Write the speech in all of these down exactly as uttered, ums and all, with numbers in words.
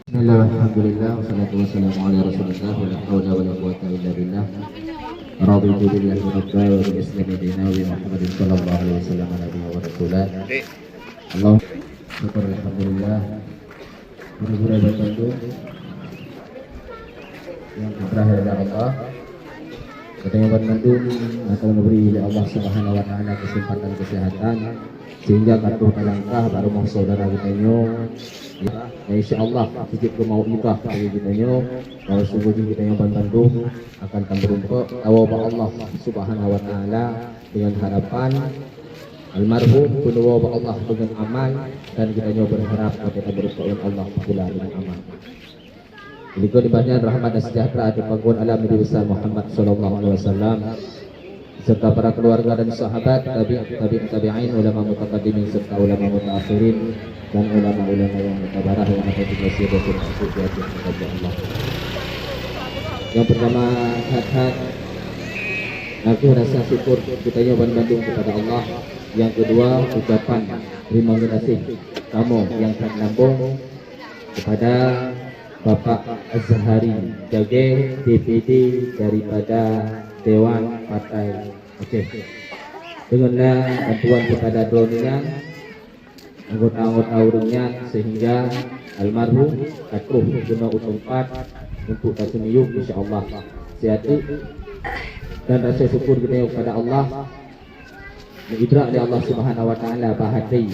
Bismillah, alhamdulillah, wassalatu wassalamu ala rasulillah, wa la hawla wa la quwwata illa billah. Raditu billahi rabba wa bil islami dina wa bi Muhammadin sallallahu alaihi wasallam nabiyya wa rasula. Allah, syukur alhamdulillah. Guru-guru bantu nyang teupeurah lé Allah. Geutanyoe ban mandum akan neubri lé Allah Subhanahu wa Taala keuseumpatan keuseuhatan sehingga ka troh talangkah bak rumoh syedara geutanyoe. Dan insya Allah jeuet keu mau'izah bagi geutanyoe bahwa sunggoh jih geutanyoe ban mandum akan tameurumpok tawoe bak Allah Subhanahu wa Taala dengan harapan almarhum peunoh bak Allah dengan aman, dan geutanyoe berharap akan tameurumpok ngon Allah pula dengan aman. Likot nibak nyan rahmat dan sejahtera ateueh pangkuan alam Nabi besar Muhammad sallallahu alaihi wasallam, serta para keluarga dan sahabat, tabi', tabi' tabi'in, ulama mutaqaddimin serta ulama mutaakhirin, dan ulama-ulama yang mutabarah yang ada di Mesir dan termasuk di atas kepada Allah. Yang pertama, hat-hat aku rasa syukur geutanyoe ban mandum kepada Allah. Yang kedua, ucapan terima kasih kamoe nyang that lambong kepada Bapak Azhari Jagée, D P D daripada Dewan Partai Aceh. Deungon na bantuan kepada droeneuh nyan, anggota-anggota ureuëng nyan, sehingga almarhum ka troh keunoe u teumpat untuk taseumiyueb, insya Allah. Siat dan rasa syukur geutanyoe kepada Allah. Meuidrak lé Allah Subhanahu wa Taala bak até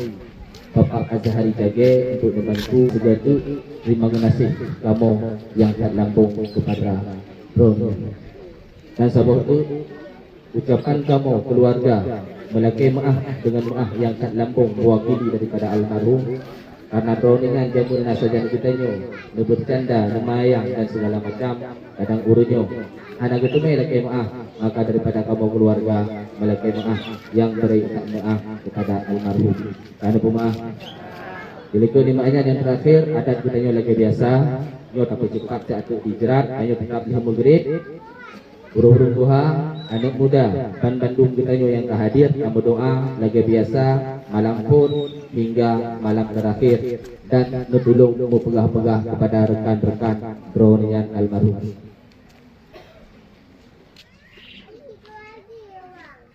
Bapak Azhari Jagée untuk neubantu. Sigoe teuk terima geunaséh kamoe nyang that lambong keupada droeneuh. Dan saboh teuk ucapan kamoe keuluwarga meulakée meuáh deungon meuáh nyang that lambong meuwakili daripada almarhum. Karena droeneuh nyan jameun na sajan geutanyoe neubeucanda, neumayang dan segala macam, kadang uroe nyoe hana geuteumé lakée meuáh, maka daripada kamoe keuluwarga meulakée meuáh nyang bri that meuáh keupada almarhum. Ka neupeumeuáh. Di likot nibak nyan nyang teurakhir, adat geutanyoe lagée biasa, nyoe tapeuceupat siat teuk di jrat, nyoe teutap lheueh meugrib. Ureuëng-ureuëng tuha, aneuëk muda, ban bandum geutanyoe nyang ka hadir, tameudoá lagée biasa malam phon hingga malam teurakhir dan neutulông meupeugah-peugah keupada rekan-rekan droeneuh nyan almarhum.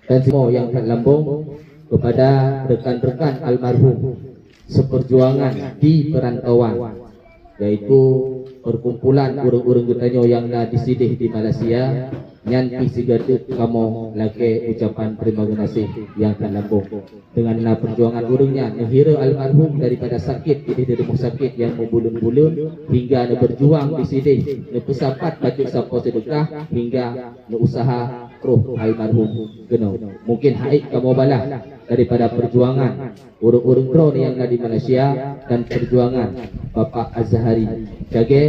Dan seumoe nyang that lambong keupada rekan-rekan almarhum seperjuangan di perantauan, yaitu perkumpulan ureuëng-ureuëng geutanyoe nyang na disideh di Malaysia, nyan pih sigoe teuk kamoe lakée ucapan terima geunaséh nyang that lambong. Deungon na perjuangan ureuëng nyan, neuhira almarhum daripada sakét ideh di rumoh sakét nyang meubuleuen-buleuen, hingga neubeurjuang disideh, neupeusapat bacut sapo seudeukah, hingga neuusaha roh almarhum keunoe. Mungkin haiek kamoe balah daripada perjuangan ureuëng-ureuëng droeneuh nyang na di Malaysia dan perjuangan Bapak Azhari Jagée.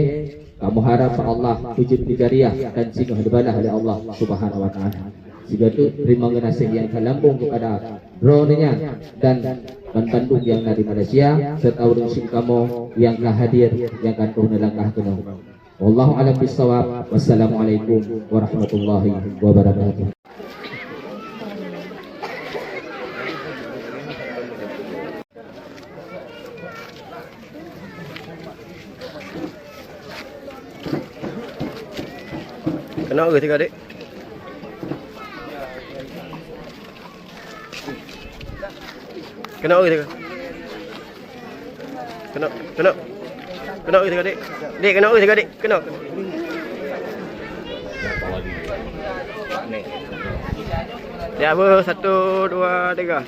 Kamoe harab bak Allah beujeuet keu jariah dan singoh neubalah lé Allah Subhanahu wa Taala. Sigoe teuk terima geunaséh nyang that lambong keupada droeneuh nyan dan ban bandum nyang na di Malaysia serta ureuëng syik kamoe nyang ka hadir nyang ka troh neulangkah keunoe. Wallahu a'lam bissawab. Wassalamualaikum warahmatullahi wabarakatuh. Keunoe ureueng sigoe, Dek. Keunoe ureueng sigoe. Keunoe, keunoe. Keunoe ureueng sigoe, Dek. Dek, keunoe ureueng sigoe, Dek. Keunoe. Ya, beuh, satu, dua, tiga.